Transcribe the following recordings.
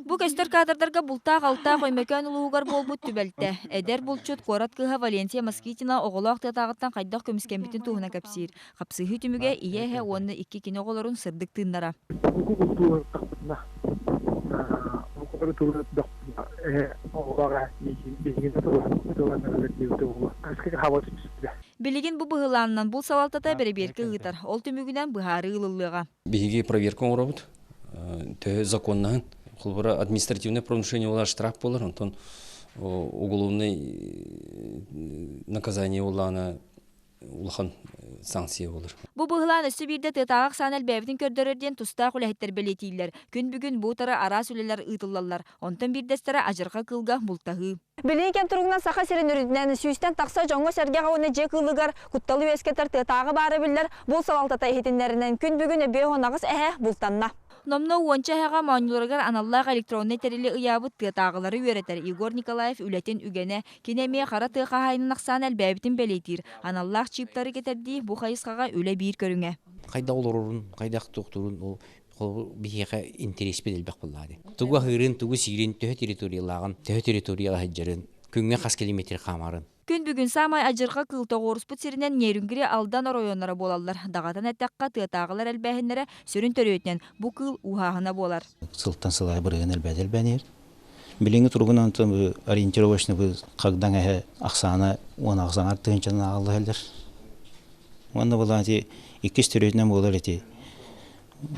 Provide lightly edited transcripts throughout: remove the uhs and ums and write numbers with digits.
Бу көстөр кадрдарга бултаах-алтаах Өймөкөөн улууһугар буолбут түбэлтэ. Эдэр булчут куорат кыыһа Валенсия Москвитина оҕолоох тыатааҕыттан хайдах көмүскэммитин туһунан кэпсиир. Хапсыһыы түмүгэ ийэ эһэ уонна икки кини оҕолорун сырдык тыыннара. Буку бултуу оҕолору туруордахпына эһэ оҕолоох биһигини туруоран диэбитэ буолуо. Хаба түспүтэ. Билигин бу быһылаанынан бул салалтата бэрэбиэркэ ыытар. Ол түмүгүнэн быһаарыы ылыллыаҕа. Биһиги проверка оҥоробут. Төһө законнаһын. Холобура, административное правонарушение буолар штраф буолар, онтон уголовный наказание буоллаҕына улахан санкция буолар. Бу быһылаан өссө биирдэ тыатааҕы ахсаана элбээбитин көрдөрөр диэн тустаах үлэһиттэр бэлиэтииллэр. Күн бүгүн бу утары араас үлэлэр ыытыллаллар. Онтон биирдэстэрэ адьырҕа кыылга бултаһыы. Билии кэм туругунан Саха сирин үрдүнэн сүүстэн тахса дьоҥҥо-сэргэҕэ уонна дьиэ кыылыгар кутталы үөскэтэр тыатааҕы баара биллэр булт салалтата иһитиннэринэн күн бүгүн 58 эһэ бултанна. Номнуо уонча эһэҕэ моонньуларыгар аналлаах электроннай тэрили ыйаабыт тыатааҕылары үөрэтэр Егор Николаев үлэтин үгэнэ. Кини эмиэ хара тыа хаһаайынын ахсаана элбээбитин бэлиэтиир. Аналлаах чиптары кэтэрдии бу хайысхаҕа үлэ биир көрүҥэ. Хайдах олорорун, хайдах туохтуурун ол биһиэхэ интэриэспит элбэх буоллаҕа дии. Тугу аһыырын, тугу сиирин, төһө территориялааҕын, төһө территорияҕа сылдьарын, күҥҥэ хас километр хаамарын. Күн бүгүн саамай адьырҕа кыыл тоҕуоруспут сиринэн Нерюнгри, Алдан оройуоннара буолаллар. Даҕатан эттэххэ, тыатааҕылар элбээһиннэрэ сүрүн төрүөтүнэн бу кыыл ууһааһына буолар. Сылтан сыл аайы бырыһыан элбээтэ элбээн иһэр. Билиҥҥи туругунан ориентировочно хагдаҥ эһэ ахсаана 18 аҥар тыһыынчанан ааҕылла иһэллэр. Уонна былаан ити иккис төрүөтүнэн буолар ити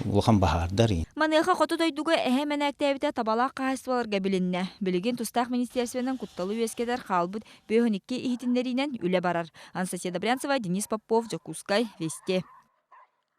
улахан баһаардар. Маныаха хоту дойдуга эһэ мэнээктээбитэ табалаах хаһаайыстыбаларга билиннэ. Билигин тустаах министиэрсибэнэн кутталы үөскэтэр хаалбыт 52 иһитиннэриинэн үлэ барар. Анастасия Добрянцева, Денис Попов, Дьокуускай, Вести.